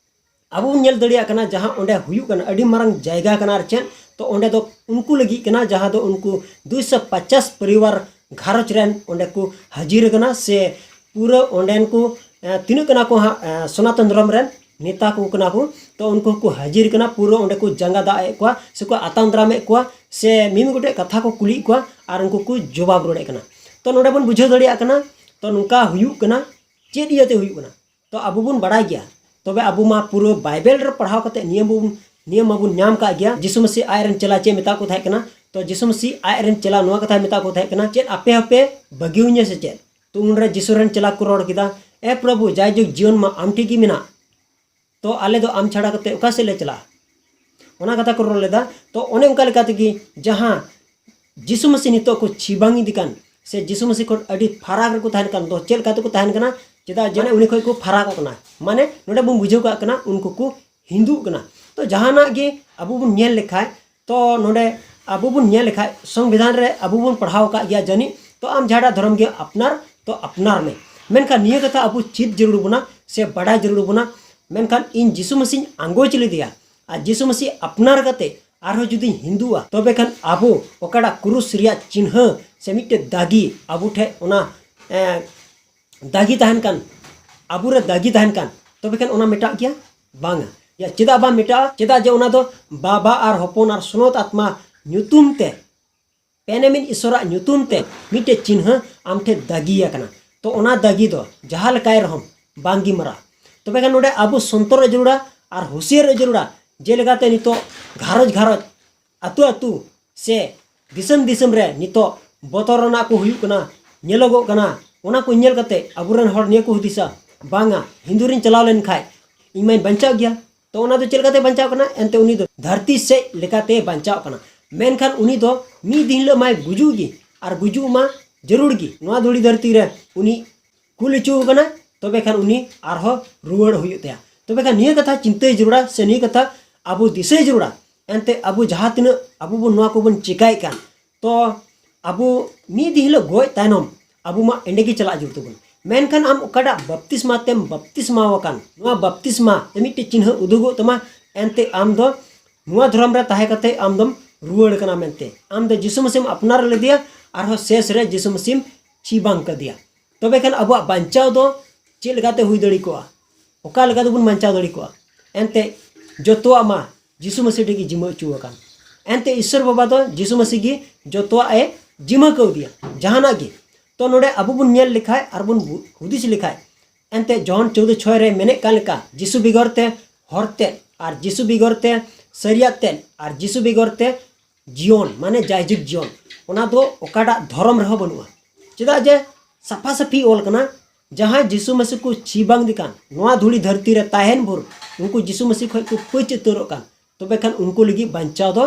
ᱟᱵᱚ ᱵᱚᱱ ᱧᱮᱞ ᱫᱟᱲᱮᱭᱟᱜ ᱠᱟᱱᱟ, ᱡᱟᱦᱟᱸ ᱚᱸᱰᱮ ᱦᱩᱭᱩᱜ ᱠᱟᱱᱟ, ᱟᱹᱰᱤ ᱢᱟᱨᱟᱝ ᱡᱟᱭᱜᱟ ᱠᱟᱱᱟ᱾ ᱟᱨ ᱪᱮᱫ, ᱛᱚ ᱚᱸᱰᱮ ᱫᱚ ᱩᱱᱠᱩ ᱞᱟᱹᱜᱤᱫ ᱠᱟᱱᱟ, ᱡᱟᱦᱟᱸ ᱫᱚ ᱩᱱᱠᱩ ᱫᱩᱭᱥᱚ ᱯᱚᱪᱟᱥ ᱯᱚᱨᱤᱵᱟᱨ ᱜᱷᱟᱨᱚᱸᱡᱽ ᱨᱮᱱ ᱚᱸᱰᱮ ᱠᱚ ᱦᱟᱹᱡᱤᱨ ᱠᱟᱱᱟ, ᱥᱮ ᱯᱩᱨᱟᱹ ᱚᱸᱰᱮᱱ ᱠᱚ, ᱮ, ᱛᱤᱱᱟᱹᱜ ᱠᱟᱱᱟ ᱠᱚ ᱦᱟᱸᱜ, ᱮ, ᱥᱚᱱᱟᱛᱚᱱ ᱫᱷᱚᱨᱚᱢ ᱨᱮᱱ ᱱᱮᱛᱟ ᱠᱚ ᱠᱟᱱᱟ ᱠᱚ᱾ ᱛᱚ ᱩᱱᱠᱩ ᱦᱚᱸᱠᱚ ᱦᱟᱹᱡᱤᱨ ᱠᱟᱱᱟ, ᱯᱩᱨᱟᱹ ᱚᱸᱰᱮ ᱠᱚ ᱡᱟᱸᱜᱟ ᱫᱟᱜ ᱮᱫ ᱠᱚᱣᱟ, ᱥᱮᱠᱚ ᱟᱛᱟᱝ ᱫᱟᱨᱟᱢᱮᱫ ᱠᱚᱣᱟ, ᱥᱮ ᱢᱤᱢᱤᱫ ᱜᱚᱴᱮᱡ ᱠᱟᱛᱷᱟ ᱠᱚ ᱠᱩᱞᱤᱭᱮᱫ ᱠᱚᱣᱟ, ᱟᱨ ᱩᱱᱠᱩ ᱠᱚ ᱡᱚᱵᱟᱵ ᱨᱩᱣᱟᱹᱲᱮᱫ ᱠᱟᱱᱟ᱾ ᱛᱚ ᱱᱚᱰᱮ ᱵᱚᱱ ᱵᱩᱡᱷᱟᱹᱣ ᱫᱟᱲᱮᱭᱟᱜ ᱠᱟᱱᱟ, ᱛᱚ ᱱᱚᱝᱠᱟ ᱦᱩᱭᱩᱜ ᱠᱟᱱᱟ, ᱪᱮᱫ ᱤᱭᱟᱹᱛᱮ ᱦᱩᱭᱩᱜ ᱠᱟᱱᱟ? ᱛᱚᱵᱮ ᱟᱵᱚ ᱵᱚᱱ ᱵᱟᱲᱟᱭ ᱜᱮᱭᱟ, ᱛᱚᱵᱮ ᱟᱵᱚ ᱢᱟ ᱯᱩᱨᱟᱹ ᱵᱟᱭᱵᱮᱞ ᱨᱮ ᱯᱟᱲᱦᱟᱣ ᱠᱟᱛᱮ ᱱᱤᱭᱟᱹ ᱵᱚᱱ ᱱᱤᱭᱟᱹ ᱢᱟᱵᱚᱱ ᱧᱟᱢ ᱠᱟᱜ ᱜᱮᱭᱟ᱾ ᱡᱤᱥᱩ ᱢᱟᱹᱥᱤ ᱟᱡ ᱨᱮᱱ ᱪᱮᱞᱟ ᱪᱮᱫ ᱢᱮᱛᱟ ᱠᱚ ᱛᱟᱦᱮᱸ ᱠᱟᱱᱟ? ᱛᱚ ᱡᱤᱥᱩ ᱢᱟᱹᱥᱤ ᱟᱡ ᱨᱮᱱ ᱪᱮᱞᱟ ᱱᱚᱣᱟ ᱠᱟᱛᱷᱟᱭ ᱢᱮᱛᱟ ᱠᱚ ᱛᱟᱦᱮᱸ ᱠᱟᱱᱟ, "ᱪᱮᱫ ᱟᱯᱮ ᱦᱚᱸᱯᱮ ᱵᱟᱹᱜᱤᱣᱟᱹᱧᱟ ᱥᱮ ᱪᱮᱫ?" ᱛᱚ ᱩᱱᱨᱮ ᱡᱤᱥᱩ ᱨᱮᱱ ᱪᱮᱞᱟ ᱠᱚ ᱨᱚᱲ ᱠᱮᱫᱟ, "ᱮ ᱯᱨᱚᱵᱷᱩ, ᱡᱟᱭᱡᱩᱜᱽ ᱡᱤᱭᱚᱱ ᱢᱟ ᱟᱢ ᱴᱷᱮᱱ ᱜᱮ ᱢᱮᱱᱟᱜ, ᱛᱚ ᱟᱞᱮ ᱫᱚ ᱟᱢ ᱪᱷᱟᱲᱟ ᱠᱟᱛᱮ ᱚᱠᱟ ᱥᱮᱫ ᱞᱮ ᱪᱟᱞᱟᱜᱼᱟ?" ᱚᱱᱟ ᱠᱟᱛᱷᱟ ᱠᱚ ᱨᱚᱲ ᱞᱮᱫᱟ᱾ ᱛᱚ ᱚᱱᱮ ᱚᱱᱠᱟ ᱞᱮᱠᱟ ᱛᱮᱜᱮ ᱡᱟᱦᱟᱸ ᱡᱤᱥᱩ ᱢᱟᱹᱥᱤ ᱱᱤᱛᱚᱜ ᱠᱚ ᱪᱷᱤᱵᱟᱝ ᱤᱫᱤ ᱠᱟᱱ, ᱥᱮ ᱡᱤᱥᱩ ᱢᱟᱹᱥᱤ ᱠᱷᱚᱱ ᱟᱹᱰᱤ ᱯᱷᱟᱨᱟᱠ ᱨᱮᱠᱚ ᱛᱟᱦᱮᱱ ᱠᱟᱱ ᱫᱚ, ᱪᱮᱫ ᱞᱮᱠᱟ ᱛᱮᱠᱚ ᱛᱟᱦᱮᱱ ᱠᱟᱱᱟ? ᱪᱮᱫᱟᱜ ᱡᱮ ᱩᱱᱤ ᱠᱷᱚᱱ ᱠᱚ ᱯᱷᱟᱨᱟᱠᱚᱜ ᱠᱟᱱᱟ, ᱢᱟᱱᱮ ᱱᱚᱰᱮ ᱵᱚᱱ ᱵᱩᱡᱷᱟᱹᱣ ᱠᱟᱜ ᱠᱟᱱᱟ ᱩᱱᱠᱩ ᱠᱚ ᱦᱤᱱᱫᱩᱜ ᱠᱟᱱᱟ᱾ ᱛᱚ ᱡᱟᱦᱟᱱᱟᱜ ᱜᱮ ᱟᱵᱚ ᱵᱚᱱ ᱧᱮᱞ ᱞᱮᱠᱷᱟᱡ, ᱛᱚ ᱱᱚᱰᱮ ᱟᱵᱚ ᱵᱚᱱ ᱧᱮᱞ ᱞᱮᱠᱷᱟᱡ, ᱥᱚᱝᱵᱤᱫᱷᱟᱱ ᱨᱮ ᱟᱵᱚ ᱵᱚᱱ ᱯᱟᱲᱦᱟᱣ ᱟᱠᱟᱫ ᱜᱮᱭᱟ ᱡᱟᱹᱱᱤᱡ, ᱛᱚ ᱟᱢ ᱡᱟᱦᱟᱸᱴᱟᱜ ᱫᱷᱚᱨᱚᱢ ᱜᱮ ᱟᱯᱱᱟᱨ, ᱛᱚ ᱟᱯᱱᱟᱨ ᱢᱮ᱾ ᱢᱮᱱᱠᱷᱟᱱ ᱱᱤᱭᱟᱹ ᱠᱟᱛᱷᱟ ᱟᱵᱚ ᱪᱮᱫ ᱡᱟᱹᱨᱩᱲ ᱵᱚᱱᱟ ᱥᱮ ᱵᱟᱰᱟᱭ ᱡᱟᱹᱨᱩᱲ ᱵᱚᱱᱟ, ᱢᱮᱱᱠᱷᱟᱱ ᱤᱧ ᱡᱤᱥᱩ ᱢᱟᱹᱥᱤᱧ ᱟᱸᱜᱚᱪ ᱞᱮᱫᱮᱭᱟ ᱟᱨ ᱡᱤᱥᱩ ᱢᱟᱹᱥᱤ ᱟᱯᱱᱟᱨ ᱠᱟᱛᱮ ᱟᱨᱦᱚᱸ ᱡᱩᱫᱤᱧ ᱦᱤᱱᱫᱩᱜᱼᱟ, ᱛᱚᱵᱮ ᱠᱷᱟᱱ ᱟᱵᱚ ᱚᱠᱟᱴᱟᱜ ᱠᱨᱩᱥ ᱨᱮᱭᱟᱜ ᱪᱤᱱᱦᱟᱹ ᱥᱮ ᱢᱤᱫᱴᱮᱡ ᱫᱟᱜᱤ ᱟᱵᱚ ᱴᱷᱮᱡ ᱚᱱᱟ, ᱮ, ᱫᱟᱜᱤ ᱛᱟᱦᱮᱱ ᱠᱟᱱ, ᱟᱵᱚᱨᱮ ᱫᱟᱜᱤ ᱛᱟᱦᱮᱱ ᱠᱟᱱ, ᱛᱚᱵᱮ ᱠᱷᱟᱱ ᱚᱱᱟ ᱢᱮᱴᱟᱜ ᱜᱮᱭᱟ? ᱵᱟᱝᱟ᱾ ᱭᱟ, ᱪᱮᱫᱟᱜ ᱵᱟᱝ ᱢᱮᱴᱟᱜᱼᱟ? ᱪᱮᱫᱟᱜ ᱡᱮ ᱚᱱᱟ ᱫᱚ ᱵᱟᱵᱟ ᱟᱨ ᱦᱚᱯᱚᱱ ᱟᱨ ᱥᱚᱱᱚᱛ ᱟᱛᱢᱟ ᱧᱩᱛᱩᱢ ᱛᱮ, ᱯᱮᱱᱮᱢᱤᱱ ᱤᱥᱚᱨᱟᱜ ᱧᱩᱛᱩᱢ ᱛᱮ ᱢᱤᱫᱴᱮᱡ ᱪᱤᱱᱦᱟᱹ ᱟᱢ ᱴᱷᱮᱱ ᱫᱟᱜᱤ ᱟᱠᱟᱱᱟ᱾ ᱛᱚ ᱚᱱᱟ ᱫᱟᱜᱤ ᱫᱚ ᱡᱟᱦᱟᱸ ᱞᱮᱠᱟᱭ ᱨᱮᱦᱚᱸ ᱵᱟᱝ ᱜᱮ ᱢᱟᱨᱟ᱾ ᱛᱚᱵᱮ ᱠᱷᱟᱱ ᱱᱚᱰᱮ ᱟᱵᱚ ᱥᱚᱱᱛᱚᱨᱚᱜ ᱡᱟᱹᱨᱩᱲᱟ ᱟᱨ ᱦᱩᱥᱤᱭᱟᱹᱨᱚᱜ ᱡᱟᱹᱨᱩᱲᱟ᱾ ᱡᱮᱞᱮᱠᱟᱛᱮ ᱱᱤᱛᱚᱜ ᱜᱷᱟᱨᱚᱸᱡᱽ ᱜᱷᱟᱨᱚᱸᱡᱽ, ᱟᱹᱛᱩ ᱟᱹᱛᱩ ᱥᱮ ᱫᱤᱥᱚᱢ ᱫᱤᱥᱚᱢ ᱨᱮ ᱱᱤᱛᱚᱜ ᱵᱚᱛᱚᱨ ᱨᱮᱱᱟᱜ ᱠᱚ ᱦᱩᱭᱩᱜ ᱠᱟᱱᱟ, ᱧᱮᱞᱚᱜᱚᱜ ᱠᱟᱱᱟ᱾ ᱚᱱᱟ ᱠᱚ ᱧᱮᱞ ᱠᱟᱛᱮ ᱟᱵᱚᱨᱮᱱ ᱦᱚᱲ ᱱᱤᱭᱟᱹ ᱠᱚ ᱦᱩᱫᱤᱥᱟ, "ᱵᱟᱝᱟ, ᱦᱤᱱᱫᱩ ᱨᱤᱧ ᱪᱟᱞᱟᱣ ᱞᱮᱱ ᱠᱷᱟᱡ ᱤᱧ ᱢᱟᱧ ᱵᱟᱧᱪᱟᱜ ᱜᱮᱭᱟ᱾" ᱛᱚ ᱚᱱᱟ ᱫᱚ ᱪᱮᱫ ᱞᱮᱠᱟᱛᱮ ᱵᱟᱧᱪᱟᱣ ᱠᱟᱱᱟ? ᱮᱱᱛᱮ ᱩᱱᱤ ᱫᱚ ᱫᱷᱟᱹᱨᱛᱤ ᱥᱮᱫ ᱞᱮᱠᱟᱛᱮ ᱵᱟᱧᱪᱟᱣ ᱠᱟᱱᱟ᱾ ᱢᱮᱱᱠᱷᱟᱱ ᱩᱱᱤ ᱫᱚ ᱢᱤᱫ ᱫᱤᱱ ᱦᱤᱞᱳᱜ ᱢᱟᱭ ᱜᱩᱡᱩᱜ ᱜᱮ, ᱟᱨ ᱜᱩᱡᱩᱜ ᱢᱟ ᱡᱟᱹᱨᱩᱲ ᱜᱮ᱾ ᱱᱚᱣᱟ ᱫᱷᱩᱲᱤ ᱫᱷᱟᱹᱨᱛᱤ ᱨᱮ ᱩᱱᱤ ᱠᱩᱞ ᱦᱚᱪᱚ ᱟᱠᱟᱱᱟ, ᱛᱚᱵᱮ ᱠᱷᱟᱱ ᱩᱱᱤ ᱟᱨᱦᱚᱸ ᱨᱩᱣᱟᱹᱲ ᱦᱩᱭᱩᱜ ᱛᱟᱭᱟ᱾ ᱛᱚᱵᱮ ᱠᱷᱟᱱ ᱱᱤᱭᱟᱹ ᱠᱟᱛᱷᱟ ᱪᱤᱱᱛᱟᱹᱭ ᱡᱟᱹᱨᱩᱲᱟ ᱥᱮ ᱱᱤᱭᱟᱹ ᱠᱟᱛᱷᱟ ᱟᱵᱚ ᱫᱤᱥᱟᱹᱭ ᱡᱟᱹᱨᱩᱲᱟ᱾ ᱮᱱᱛᱮ ᱟᱵᱚ ᱡᱟᱦᱟᱸ ᱛᱤᱱᱟᱹᱜ ᱟᱵᱚ ᱵᱚᱱ ᱱᱚᱣᱟ ᱠᱚᱵᱚᱱ ᱪᱮᱠᱟᱭᱮᱫ ᱠᱟᱱ, ᱛᱚ ᱟᱵᱚ ᱢᱤᱫ ᱫᱤᱱ ᱦᱤᱞᱳᱜ ᱜᱚᱡ ᱛᱟᱭᱱᱚᱢ ᱟᱵᱚ ᱢᱟ ᱮᱸᱰᱮ ᱜᱮ ᱪᱟᱞᱟᱜ ᱡᱟᱹᱨᱩᱲ ᱛᱟᱵᱚᱱ᱾ ᱢᱮᱱᱠᱷᱟᱱ ᱟᱢ ᱚᱠᱟᱴᱟᱜ ᱵᱟᱯᱛᱤᱥᱢᱟ ᱛᱮᱢ ᱵᱟᱯᱛᱤᱥᱢᱟ ᱟᱠᱟᱱ, ᱱᱚᱣᱟ ᱵᱟᱯᱛᱤᱥᱢᱟ ᱛᱮ ᱢᱤᱫᱴᱮᱡ ᱪᱤᱱᱦᱟᱹ ᱩᱫᱩᱜᱚᱜ ᱛᱟᱢᱟ᱾ ᱮᱱᱛᱮ ᱟᱢ ᱫᱚ ᱱᱚᱣᱟ ᱫᱷᱚᱨᱚᱢ ᱨᱮ ᱛᱟᱦᱮᱸ ᱠᱟᱛᱮ ᱟᱢ ᱫᱚᱢ ᱨᱩᱣᱟᱹᱲ ᱠᱟᱱᱟ ᱢᱮᱱᱛᱮ᱾ ᱟᱢ ᱫᱚ ᱡᱤᱥᱩ ᱢᱟᱹᱥᱤᱢ ᱟᱯᱱᱟᱨ ᱞᱮᱫᱮᱭᱟ, ᱟᱨᱦᱚᱸ ᱥᱮᱥ ᱨᱮ ᱡᱤᱥᱩ ᱢᱟᱹᱥᱤᱢ ᱪᱷᱤ ᱵᱟᱝ ᱠᱟᱫᱮᱭᱟ᱾ ᱛᱚᱵᱮ ᱠᱷᱟᱱ ᱟᱵᱚᱣᱟᱜ ᱵᱟᱧᱪᱟᱣ ᱫᱚ ᱪᱮᱫ ᱞᱮᱠᱟᱛᱮ ᱦᱩᱭ ᱫᱟᱲᱮ ᱠᱚᱜᱼᱟ? ᱚᱠᱟ ᱞᱮᱠᱟ ᱛᱮᱵᱚᱱ ᱵᱟᱧᱪᱟᱣ ᱫᱟᱲᱮ ᱠᱚᱜᱼᱟ? ᱮᱱᱛᱮ ᱡᱚᱛᱚᱣᱟᱜ ᱢᱟ ᱡᱤᱥᱩ ᱢᱟᱹᱥᱤ ᱴᱷᱮᱱ ᱜᱮ ᱡᱤᱢᱟᱹ ᱦᱚᱪᱚ ᱟᱠᱟᱱ᱾ ᱮᱱᱛᱮ ᱤᱥᱥᱚᱨ ᱵᱟᱵᱟ ᱫᱚ ᱡᱤᱥᱩ ᱢᱟᱹᱥᱤ ᱜᱮ ᱡᱚᱛᱚᱣᱟᱜ ᱮ ᱡᱤᱢᱟᱹ ᱠᱟᱣᱫᱮᱭᱟ, ᱡᱟᱦᱟᱱᱟᱜ ᱜᱮ᱾ ᱛᱚ ᱱᱚᱰᱮ ᱟᱵᱚ ᱵᱚᱱ ᱧᱮᱞ ᱞᱮᱠᱷᱟᱡ ᱟᱨ ᱵᱚᱱ ᱦᱩᱫᱤᱥ ᱞᱮᱠᱷᱟᱡ, ᱮᱱᱛᱮ ᱡᱚᱦᱚᱱ ᱪᱳᱫᱽᱫᱳ ᱪᱷᱚᱭ ᱨᱮ ᱢᱮᱱᱮᱫ ᱠᱟᱱ ᱞᱮᱠᱟ, ᱡᱤᱥᱩ ᱵᱮᱜᱚᱨ ᱛᱮ ᱦᱚᱨ ᱛᱮ ᱟᱨ ᱡᱤᱥᱩ ᱵᱮᱜᱚᱨ ᱛᱮ ᱥᱟᱹᱨᱤᱭᱟᱜ ᱛᱮᱫ ᱟᱨ ᱡᱤᱥᱩ ᱵᱮᱜᱚᱨ ᱛᱮ ᱡᱤᱭᱚᱱ, ᱢᱟᱱᱮ ᱡᱟᱭᱡᱩᱜᱽ ᱡᱤᱭᱚᱱ, ᱚᱱᱟ ᱫᱚ ᱚᱠᱟᱴᱟᱜ ᱫᱷᱚᱨᱚᱢ ᱨᱮᱦᱚᱸ ᱵᱟᱹᱱᱩᱜᱼᱟ᱾ ᱪᱮᱫᱟᱜ ᱡᱮ ᱥᱟᱯᱷᱟ ᱥᱟᱹᱯᱷᱤ ᱚᱞ ᱠᱟᱱᱟ, ᱡᱟᱦᱟᱸᱭ ᱡᱤᱥᱩ ᱢᱟᱹᱥᱤ ᱠᱚ ᱪᱷᱤ ᱵᱟᱝ ᱫᱤ ᱠᱟᱱ, ᱱᱚᱣᱟ ᱫᱷᱩᱲᱤ ᱫᱷᱟᱹᱨᱛᱤ ᱨᱮ ᱛᱟᱦᱮᱱ ᱵᱷᱳᱨ ᱩᱱᱠᱩ ᱡᱤᱥᱩ ᱢᱟᱹᱥᱤ ᱠᱷᱚᱱ ᱠᱚ ᱯᱟᱹᱪ ᱩᱛᱟᱹᱨᱚᱜ ᱠᱟᱱ, ᱛᱚᱵᱮ ᱠᱷᱟᱱ ᱩᱱᱠᱩ ᱞᱟᱹᱜᱤᱫ ᱵᱟᱧᱪᱟᱣ ᱫᱚ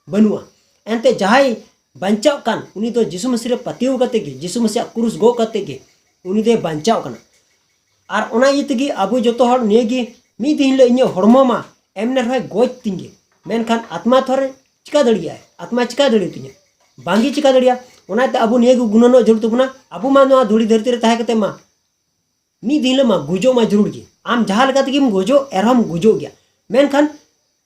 ᱵᱟᱹᱱᱩᱜᱼᱟ᱾ ᱮᱱᱛᱮ ᱡᱟᱦᱟᱸᱭ ᱵᱟᱧᱪᱟᱣ ᱠᱟᱱ, ᱩᱱᱤ ᱫᱚ ᱡᱤᱥᱩ ᱢᱟᱹᱥᱤ ᱨᱮ ᱯᱟᱹᱛᱭᱟᱹᱣ ᱠᱟᱛᱮ ᱜᱮ, ᱡᱤᱥᱩ ᱢᱟᱹᱥᱤᱭᱟᱜ ᱠᱨᱩᱥ ᱜᱚᱜ ᱠᱟᱛᱮ ᱜᱮ ᱩᱱᱤ ᱫᱚᱭ ᱵᱟᱧᱪᱟᱣ ᱠᱟᱱᱟ᱾ ᱟᱨ ᱚᱱᱟ ᱤᱭᱟᱹ ᱛᱮᱜᱮ ᱟᱵᱚ ᱡᱚᱛᱚ ᱦᱚᱲ ᱱᱤᱭᱟᱹ ᱜᱮ, ᱢᱤᱫ ᱫᱤᱱ ᱦᱤᱞᱳᱜ ᱤᱧᱟᱹᱜ ᱦᱚᱲᱢᱚ ᱢᱟ ᱮᱢᱱᱮ ᱨᱮᱦᱚᱸᱭ ᱜᱚᱡ ᱛᱤᱧ ᱜᱮ, ᱢᱮᱱᱠᱷᱟᱱ ᱟᱛᱢᱟ ᱛᱷᱚᱨᱮ ᱪᱤᱠᱟ ᱫᱟᱲᱮᱭᱟᱜᱼᱟᱭ? ᱟᱛᱢᱟ ᱪᱤᱠᱟ ᱫᱟᱲᱮᱭᱟᱛᱤᱧᱟ? ᱵᱟᱝᱜᱮ ᱪᱤᱠᱟ ᱫᱟᱲᱮᱭᱟᱜᱼᱟ᱾ ᱚᱱᱟᱛᱮ ᱟᱵᱚ ᱱᱤᱭᱟᱹ ᱜᱮ ᱜᱩᱱᱟᱹᱱᱚᱜ ᱡᱟᱹᱨᱩᱲ ᱛᱟᱵᱚᱱᱟ, ᱟᱵᱚ ᱢᱟ ᱱᱚᱣᱟ ᱫᱷᱩᱲᱤ ᱫᱷᱟᱹᱨᱛᱤ ᱨᱮ ᱛᱟᱦᱮᱸ ᱠᱟᱛᱮ ᱢᱟ ᱢᱤᱫ ᱫᱤᱱ ᱦᱤᱞᱳᱜ ᱢᱟ ᱜᱩᱡᱩᱜ ᱢᱟ ᱡᱟᱹᱨᱩᱲ ᱜᱮ᱾ ᱟᱢ ᱡᱟᱦᱟᱸ ᱞᱮᱠᱟ ᱛᱮᱜᱮᱢ ᱜᱩᱡᱩᱜ, ᱮᱱᱨᱮᱦᱚᱸᱢ ᱜᱩᱡᱩᱜ ᱜᱮᱭᱟ᱾ ᱢᱮᱱᱠᱷᱟᱱ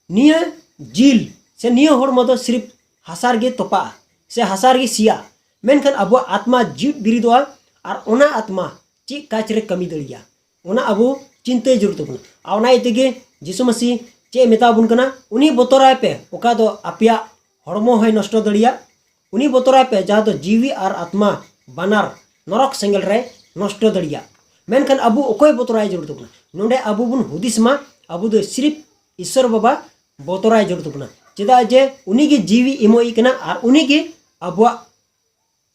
ᱱᱤᱭᱟᱹ ᱡᱤᱞ ᱥᱮ ᱱᱤᱭᱟᱹ ᱦᱚᱲᱢᱚ ᱫᱚ ᱥᱤᱨᱤᱯ ᱦᱟᱥᱟ ᱨᱮᱜᱮ ᱛᱚᱯᱟᱜᱼᱟ ᱥᱮ ᱦᱟᱥᱟ ᱨᱮᱜᱮ ᱥᱤᱭᱟᱜᱼᱟ᱾ ᱢᱮᱱᱠᱷᱟᱱ ᱟᱵᱚᱣᱟᱜ ᱟᱛᱢᱟ ᱡᱤᱣᱤᱫ ᱵᱤᱨᱤᱫᱚᱜᱼᱟ, ᱟᱨ ᱚᱱᱟ ᱟᱛᱢᱟ ᱪᱮᱫ ᱠᱟᱡᱽ ᱨᱮ ᱠᱟᱹᱢᱤ ᱫᱟᱲᱮᱭᱟᱜᱼᱟ, ᱚᱱᱟ ᱟᱵᱚ ᱪᱤᱱᱛᱟᱹᱭ ᱡᱟᱹᱨᱩᱲ ᱛᱟᱵᱚᱱᱟ᱾ ᱟᱨ ᱚᱱᱟ ᱤᱭᱟᱹ ᱛᱮᱜᱮ ᱡᱤᱥᱩ ᱢᱟᱹᱥᱤ ᱪᱮᱫ ᱮ ᱢᱮᱛᱟ ᱵᱚᱱ ᱠᱟᱱᱟ, ᱩᱱᱤ ᱵᱚᱛᱚᱨᱟᱭ ᱯᱮ, ᱚᱠᱟ ᱫᱚ ᱟᱯᱮᱭᱟᱜ ᱦᱚᱲᱢᱚ ᱦᱚᱸᱭ ᱱᱚᱥᱴᱚ ᱫᱟᱲᱮᱭᱟᱜ, ᱩᱱᱤ ᱵᱚᱛᱚᱨᱟᱭ ᱯᱮ, ᱡᱟᱦᱟᱸ ᱫᱚ ᱡᱤᱣᱤ ᱟᱨ ᱟᱛᱢᱟ ᱵᱟᱱᱟᱨ ᱱᱚᱨᱚᱠ ᱥᱮᱸᱜᱮᱞ ᱨᱮ ᱱᱚᱥᱴᱚ ᱫᱟᱲᱮᱭᱟᱜ᱾ ᱢᱮᱱᱠᱷᱟᱱ ᱟᱵᱚ ᱚᱠᱚᱭ ᱵᱚᱛᱚᱨᱟᱭ ᱡᱟᱹᱨᱩᱲ ᱛᱟᱵᱚᱱᱟ? ᱱᱚᱰᱮ ᱟᱵᱚ ᱵᱚᱱ ᱦᱩᱫᱤᱥ ᱢᱟ, ᱟᱵᱚ ᱫᱚ ᱥᱤᱨᱤᱯ ᱤᱥᱥᱚᱨ ᱵᱟᱵᱟ ᱵᱚᱛᱚᱨᱟᱭ ᱡᱟᱹᱨᱩᱲ ᱛᱟᱵᱚᱱᱟ᱾ ᱪᱮᱫᱟᱜ ᱡᱮ ᱩᱱᱤ ᱜᱮ ᱡᱤᱣᱤ ᱮᱢᱚᱜ ᱠᱟᱱᱟ ᱟᱨ ᱩᱱᱤ ᱜᱮ ᱟᱵᱚᱣᱟᱜ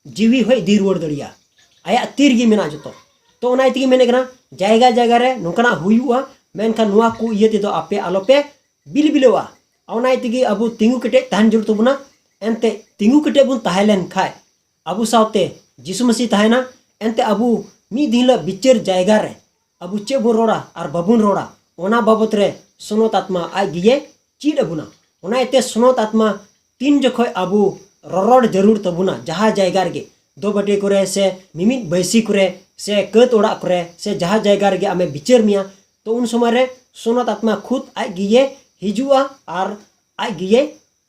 ᱡᱤᱣᱤ ᱦᱚᱸᱭ ᱤᱫᱤ ᱨᱩᱣᱟᱹᱲ ᱫᱟᱲᱮᱭᱟᱜᱼᱟ᱾ ᱟᱭᱟᱜ ᱛᱤ ᱨᱮᱜᱮ ᱢᱮᱱᱟᱜᱼᱟ ᱡᱚᱛᱚ᱾ ᱛᱚ ᱚᱱᱟ ᱤᱭᱟᱹ ᱛᱮᱜᱮ ᱢᱮᱱᱮᱫ ᱠᱟᱱᱟ, ᱡᱟᱭᱜᱟ ᱡᱟᱭᱜᱟ ᱨᱮ ᱱᱚᱝᱠᱟᱱᱟᱜ ᱦᱩᱭᱩᱜᱼᱟ, ᱢᱮᱱᱠᱷᱟᱱ ᱱᱚᱣᱟ ᱠᱚ ᱤᱭᱟᱹ ᱛᱮᱫᱚ ᱟᱯᱮ ᱟᱞᱚᱯᱮ ᱵᱤᱞᱵᱤᱞᱟᱹᱣᱟ᱾ ᱚᱱᱟ ᱤᱭᱟᱹ ᱛᱮᱜᱮ ᱟᱵᱚ ᱛᱤᱸᱜᱩ ᱠᱮᱴᱮᱡ ᱛᱟᱦᱮᱱ ᱡᱟᱹᱨᱩᱲ ᱛᱟᱵᱚᱱᱟ᱾ ᱮᱱᱛᱮ ᱛᱤᱸᱜᱩ ᱠᱮᱴᱮᱡ ᱵᱚᱱ ᱛᱟᱦᱮᱸ ᱞᱮᱱ ᱠᱷᱟᱡ ᱟᱵᱚ ᱥᱟᱶᱛᱮ ᱡᱤᱥᱩ ᱢᱟᱹᱥᱤ ᱛᱟᱦᱮᱱᱟ᱾ ᱮᱱᱛᱮ ᱟᱵᱚ ᱢᱤᱫ ᱫᱤᱱ ᱦᱤᱞᱳᱜ ᱵᱤᱪᱟᱹᱨ ᱡᱟᱭᱜᱟ ᱨᱮ ᱟᱵᱚ ᱪᱮᱫ ᱵᱚᱱ ᱨᱚᱲᱟ ᱟᱨ ᱵᱟᱵᱚᱱ ᱨᱚᱲᱟ, ᱚᱱᱟ ᱵᱟᱵᱚᱛ ᱨᱮ ᱥᱚᱱᱚᱛ ᱟᱛᱢᱟ ᱟᱡ ᱜᱮᱭᱮ ᱪᱮᱫ ᱟᱵᱚᱱᱟ᱾ ᱚᱱᱟ ᱤᱭᱟᱹᱛᱮ ᱥᱚᱱᱚᱛ ᱟᱛᱢᱟ ᱛᱤᱱ ᱡᱚᱠᱷᱚᱡ ᱟᱵᱚ ᱨᱚᱨᱚᱲ ᱡᱟᱹᱨᱩᱲ ᱛᱟᱵᱚᱱᱟ, ᱡᱟᱦᱟᱸ ᱡᱟᱭᱜᱟ ᱨᱮᱜᱮ, ᱫᱚᱵᱟᱹᱴᱤ ᱠᱚᱨᱮ ᱥᱮ ᱢᱤᱢᱤᱫ ᱵᱟᱹᱭᱥᱤ ᱠᱚᱨᱮ ᱥᱮ ᱠᱟᱹᱛ ᱚᱲᱟᱜ ᱠᱚᱨᱮ ᱥᱮ ᱡᱟᱦᱟᱸ ᱡᱟᱭᱜᱟ ᱨᱮᱜᱮ ᱟᱢᱮ ᱵᱤᱪᱟᱹᱨ ᱢᱮᱭᱟ, ᱛᱚ ᱩᱱ ᱥᱚᱢᱚᱭ ᱨᱮ ᱥᱚᱱᱚᱛ ᱟᱛᱢᱟ ᱠᱷᱩᱫ ᱟᱡ ᱜᱮᱭᱮ ᱦᱤᱡᱩᱜᱼᱟ ᱟᱨ ᱟᱡ ᱜᱮᱭᱮ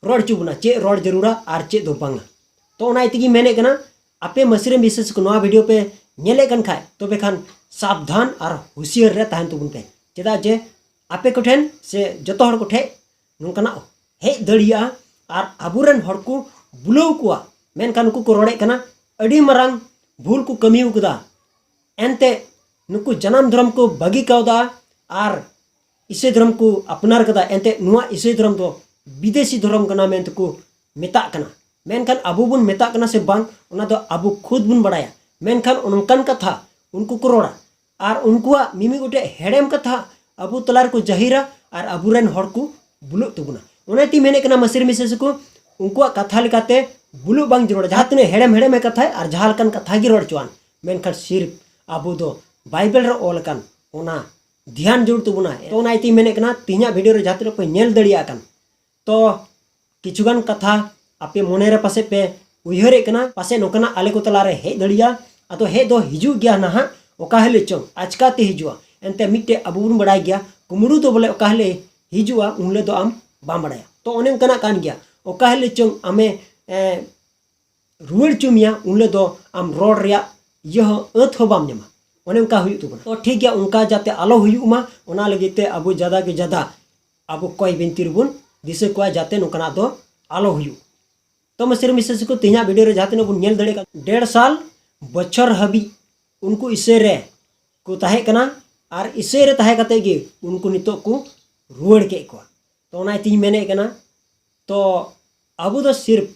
ᱨᱚᱲ ᱦᱚᱪᱚ ᱵᱚᱱᱟ ᱪᱮᱫ ᱨᱚᱲ ᱡᱟᱹᱨᱩᱲᱟ ᱟᱨ ᱪᱮᱫ ᱫᱚ ᱵᱟᱝᱟ᱾ ᱛᱚ ᱚᱱᱟ ᱤᱭᱟᱹ ᱛᱮᱜᱮᱧ ᱢᱮᱱᱮᱫ ᱠᱟᱱᱟ, ᱟᱯᱮ ᱢᱟᱹᱥᱤᱨᱮᱱ ᱵᱤᱥᱮᱥ ᱠᱚ ᱱᱚᱣᱟ ᱵᱷᱤᱰᱤᱭᱳ ᱯᱮ ᱧᱮᱞᱮᱫ ᱠᱟᱱ ᱠᱷᱟᱡ, ᱛᱚᱵᱮ ᱠᱷᱟᱱ ᱥᱟᱵᱫᱷᱟᱱ ᱟᱨ ᱦᱩᱥᱤᱭᱟᱹᱨ ᱨᱮ ᱛᱟᱦᱮᱱ ᱛᱟᱵᱚᱱ ᱯᱮ᱾ ᱪᱮᱫᱟᱜ ᱡᱮ ᱟᱯᱮ ᱠᱚᱴᱷᱮᱱ ᱥᱮ ᱡᱚᱛᱚ ᱦᱚᱲ ᱠᱚᱴᱷᱮᱱ ᱱᱚᱝᱠᱟᱱᱟᱜ ᱦᱮᱡ ᱫᱟᱲᱮᱭᱟᱜᱼᱟ ᱟᱨ ᱟᱵᱚᱨᱮᱱ ᱦᱚᱲ ᱠᱚ ᱵᱩᱞᱟᱹᱣ ᱠᱚᱣᱟ, ᱢᱮᱱᱠᱷᱟᱱ ᱱᱩᱠᱩ ᱠᱚ ᱨᱚᱲᱮᱫ ᱠᱟᱱᱟ, ᱟᱹᱰᱤ ᱢᱟᱨᱟᱝ ᱵᱷᱩᱞ ᱠᱚ ᱠᱟᱹᱢᱤ ᱟᱠᱟᱫᱟ᱾ ᱮᱱᱛᱮ ᱱᱩᱠᱩ ᱡᱟᱱᱟᱢ ᱫᱷᱚᱨᱚᱢ ᱠᱚ ᱵᱟᱹᱜᱤ ᱠᱟᱣᱫᱟ ᱟᱨ ᱤᱥᱟᱹᱭ ᱫᱷᱚᱨᱚᱢ ᱠᱚ ᱟᱯᱱᱟᱨ ᱠᱟᱫᱟ, ᱮᱱᱛᱮ ᱱᱚᱣᱟ ᱤᱥᱟᱹᱭ ᱫᱷᱚᱨᱚᱢ ᱫᱚ ᱵᱤᱫᱮᱥᱤ ᱫᱷᱚᱨᱚᱢ ᱠᱟᱱᱟ ᱢᱮᱱᱛᱮ ᱠᱚ ᱢᱮᱛᱟᱜ ᱠᱟᱱᱟ᱾ ᱢᱮᱱᱠᱷᱟᱱ ᱟᱵᱚ ᱵᱚᱱ ᱢᱮᱛᱟᱜ ᱠᱟᱱᱟ ᱥᱮ ᱵᱟᱝ, ᱚᱱᱟ ᱫᱚ ᱟᱵᱚ ᱠᱷᱩᱫ ᱵᱚᱱ ᱵᱟᱲᱟᱭᱟ᱾ ᱢᱮᱱᱠᱷᱟᱱ ᱚᱱᱠᱟᱱ ᱠᱟᱛᱷᱟ ᱩᱱᱠᱩ ᱠᱚ ᱨᱚᱲᱟ, ᱟᱨ ᱩᱱᱠᱩᱣᱟᱜ ᱢᱤᱢᱤᱫ ᱜᱚᱴᱮᱡ ᱦᱮᱲᱮᱢ ᱠᱟᱛᱷᱟ ᱟᱵᱚ ᱛᱟᱞᱟ ᱨᱮᱠᱚ ᱡᱟᱹᱦᱤᱨᱟ, ᱟᱨ ᱟᱵᱚᱨᱮᱱ ᱦᱚᱲ ᱠᱚ ᱵᱩᱞᱩᱜ ᱛᱟᱵᱚᱱᱟ᱾ ᱚᱱᱟᱛᱤᱧ ᱢᱮᱱᱮᱫ ᱠᱟᱱᱟ, ᱢᱟᱹᱥᱤᱨ ᱢᱤᱥᱮᱥ ᱠᱚ, ᱩᱱᱠᱩᱣᱟᱜ ᱠᱟᱛᱷᱟ ᱞᱮᱠᱟᱛᱮ ᱵᱩᱞᱩᱜ ᱵᱟᱝ ᱡᱟᱹᱨᱩᱲᱟ᱾ ᱡᱟᱦᱟᱸ ᱛᱤᱱᱟᱹᱜ ᱦᱮᱲᱮᱢ ᱦᱮᱲᱮᱢᱮ ᱠᱟᱛᱷᱟᱭ ᱟᱨ ᱡᱟᱦᱟᱸ ᱞᱮᱠᱟᱱ ᱠᱟᱛᱷᱟ ᱜᱮ ᱨᱚᱲ ᱦᱚᱪᱚᱣᱟᱱ, ᱢᱮᱱᱠᱷᱟᱱ ᱥᱤᱨᱯ ᱟᱵᱚ ᱫᱚ ᱵᱟᱭᱵᱮᱞ ᱨᱮ ᱚᱞ ᱟᱠᱟᱱ ᱚᱱᱟ ᱫᱷᱮᱭᱟᱱ ᱡᱟᱹᱨᱩᱲ ᱛᱟᱵᱚᱱᱟ᱾ ᱛᱚ ᱚᱱᱟ ᱤᱭᱟᱹᱛᱮᱧ ᱢᱮᱱᱮᱫ ᱠᱟᱱᱟ, ᱛᱮᱦᱮᱧᱟᱜ ᱵᱷᱤᱰᱤᱭᱳ ᱨᱮ ᱡᱟᱦᱟᱸ ᱛᱤᱱᱟᱹᱜ ᱯᱮ ᱧᱮᱞ ᱫᱟᱲᱮᱭᱟᱜ ᱠᱟᱱ, ᱛᱚ ᱠᱤᱪᱷᱩᱜᱟᱱ ᱠᱟᱛᱷᱟ ᱟᱯᱮ ᱢᱚᱱᱮᱨᱮ ᱯᱟᱥᱮᱡ ᱯᱮ ᱩᱭᱦᱟᱹᱨᱮᱫ ᱠᱟᱱᱟ, ᱯᱟᱥᱮᱡ ᱱᱚᱝᱠᱟᱱᱟᱜ ᱟᱞᱮ ᱠᱚ ᱛᱟᱞᱟᱨᱮ ᱦᱮᱡ ᱫᱟᱲᱮᱭᱟᱜᱼᱟ᱾ ᱟᱫᱚ ᱦᱮᱡ ᱫᱚ ᱦᱤᱡᱩᱜ ᱜᱮᱭᱟ ᱱᱟᱦᱟᱜ, ᱚᱠᱟ ᱦᱤᱞᱳᱜ ᱪᱚᱝ ᱟᱪᱠᱟᱛᱮ ᱦᱤᱡᱩᱜᱼᱟ᱾ ᱮᱱᱛᱮ ᱢᱤᱫᱴᱮᱡ ᱟᱵᱚ ᱵᱚᱱ ᱵᱟᱲᱟᱭ ᱜᱮᱭᱟ, ᱠᱩᱢᱲᱩ ᱫᱚ ᱵᱚᱞᱮ ᱚᱠᱟ ᱦᱤᱞᱳᱜ ᱦᱤᱡᱩᱜᱼᱟ, ᱩᱱ ᱦᱤᱞᱳᱜ ᱫᱚ ᱟᱢ ᱵᱟᱢ ᱵᱟᱲᱟᱭᱟ᱾ ᱛᱚ ᱚᱱᱮ ᱚᱱᱠᱟᱱᱟᱜ ᱠᱟᱱ ᱜᱮᱭᱟ, ᱚᱠᱟ ᱦᱤᱞᱳᱜ ᱪᱚᱝ ᱟᱢᱮ ᱮ, ᱨᱩᱣᱟᱹᱲ ᱦᱚᱪᱚ ᱢᱮᱭᱟ, ᱩᱱ ᱦᱤᱞᱳᱜ ᱫᱚ ᱟᱢ ᱨᱚᱲ ᱨᱮᱭᱟᱜ ᱤᱭᱟᱹ ᱦᱚᱸ, ᱟᱹᱛ ᱦᱚᱸ ᱵᱟᱢ ᱧᱟᱢᱟ᱾ ᱚᱱᱮ ᱚᱱᱠᱟ ᱦᱩᱭᱩᱜ ᱛᱟᱵᱚᱱᱟ᱾ ᱛᱚ ᱴᱷᱤᱠ ᱜᱮᱭᱟ, ᱚᱱᱠᱟ ᱡᱟᱛᱮ ᱟᱞᱚ ᱦᱩᱭᱩᱜ ᱢᱟ, ᱚᱱᱟ ᱞᱟᱹᱜᱤᱫ ᱛᱮ ᱟᱵᱚ ᱡᱟᱫᱟ ᱠᱮ ᱡᱟᱫᱟ ᱟᱵᱚ ᱠᱚᱭ ᱵᱤᱱᱛᱤ ᱨᱮᱵᱚᱱ ᱫᱤᱥᱟᱹ ᱠᱚᱣᱟ, ᱡᱟᱛᱮ ᱱᱚᱝᱠᱟᱱᱟᱜ ᱫᱚ ᱟᱞᱚ ᱦᱩᱭᱩᱜ᱾ ᱛᱚ ᱢᱟᱹᱥᱤᱨ ᱢᱤᱥᱮᱥ ᱠᱚ, ᱛᱮᱦᱮᱧᱟᱜ ᱵᱷᱤᱰᱤᱭᱳ ᱨᱮ ᱡᱟᱦᱟᱸ ᱛᱤᱱᱟᱹᱜ ᱵᱚᱱ ᱧᱮᱞ ᱫᱟᱲᱮᱭᱟᱜ ᱠᱟᱱᱟ, ᱰᱮᱲ ᱥᱟᱞ ᱵᱚᱪᱷᱚᱨ ᱦᱟᱹᱵᱤᱡ ᱩᱱᱠᱩ ᱤᱥᱟᱹᱭ ᱨᱮ ᱠᱚ ᱛᱟᱦᱮᱸ ᱠᱟᱱᱟ, ᱟᱨ ᱤᱥᱟᱹᱭ ᱨᱮ ᱛᱟᱦᱮᱸ ᱠᱟᱛᱮ ᱜᱮ ᱩᱱᱠᱩ ᱱᱤᱛᱚᱜ ᱠᱚ ᱨᱩᱣᱟᱹᱲ ᱠᱮᱫ ᱠᱚᱣᱟ᱾ ᱛᱚ ᱚᱱᱟ ᱤᱭᱟᱹᱛᱮᱧ ᱢᱮᱱᱮᱫ ᱠᱟᱱᱟ, ᱛᱚ ᱟᱵᱚ ᱫᱚ ᱥᱤᱨᱯ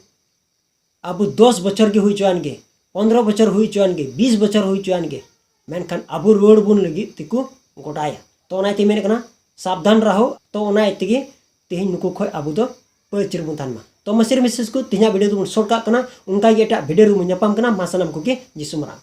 ᱟᱵᱚ ᱫᱚᱥ ᱵᱚᱪᱷᱚᱨ ᱜᱮ ᱦᱩᱭ ᱦᱚᱪᱚᱣᱟᱱ ᱜᱮ, ᱯᱚᱱᱫᱽᱨᱚ ᱵᱚᱪᱷᱚᱨ ᱦᱩᱭ ᱦᱚᱪᱚᱣᱟᱱ ᱜᱮ, ᱵᱤᱥ ᱵᱚᱪᱷᱚᱨ ᱦᱩᱭ ᱦᱚᱪᱚᱣᱟᱱ ᱜᱮ, ᱢᱮᱱᱠᱷᱟᱱ ᱟᱵᱚ ᱨᱩᱣᱟᱹᱲ ᱵᱚᱱ ᱞᱟᱹᱜᱤᱫ ᱛᱮᱠᱚ ᱜᱚᱴᱟᱭᱟ᱾ ᱛᱚ ᱚᱱᱟ ᱤᱭᱟᱹᱛᱮ ᱢᱮᱱᱮᱫ ᱠᱟᱱᱟ, ᱥᱟᱵᱫᱷᱟᱱ ᱨᱟᱦᱳ᱾ ᱛᱚ ᱚᱱᱟ ᱤᱭᱟᱹ ᱛᱮᱜᱮ ᱛᱮᱦᱮᱧ ᱱᱩᱠᱩ ᱠᱷᱚᱡ ᱟᱵᱚ ᱫᱚ ᱯᱟᱹᱪ ᱨᱮᱵᱚᱱ ᱛᱟᱦᱮᱱ ᱢᱟ᱾ ᱛᱚ ᱢᱟᱹᱥᱤᱨ ᱢᱤᱥᱮᱥ ᱠᱚ, ᱛᱮᱦᱮᱧᱟᱜ ᱵᱷᱤᱰᱤᱭᱳ ᱫᱚᱵᱚᱱ ᱥᱚᱨᱴ ᱠᱟᱜ ᱠᱟᱱᱟ, ᱚᱱᱠᱟ ᱜᱮ ᱮᱴᱟᱜ ᱵᱷᱤᱰᱤᱭᱳ ᱨᱮᱵᱚᱱ ᱧᱟᱯᱟᱢ ᱠᱟᱱᱟ᱾ ᱢᱟ ᱥᱟᱱᱟᱢ ᱠᱚᱜᱮ ᱡᱤᱥᱩ ᱢᱟᱨᱟᱝ᱾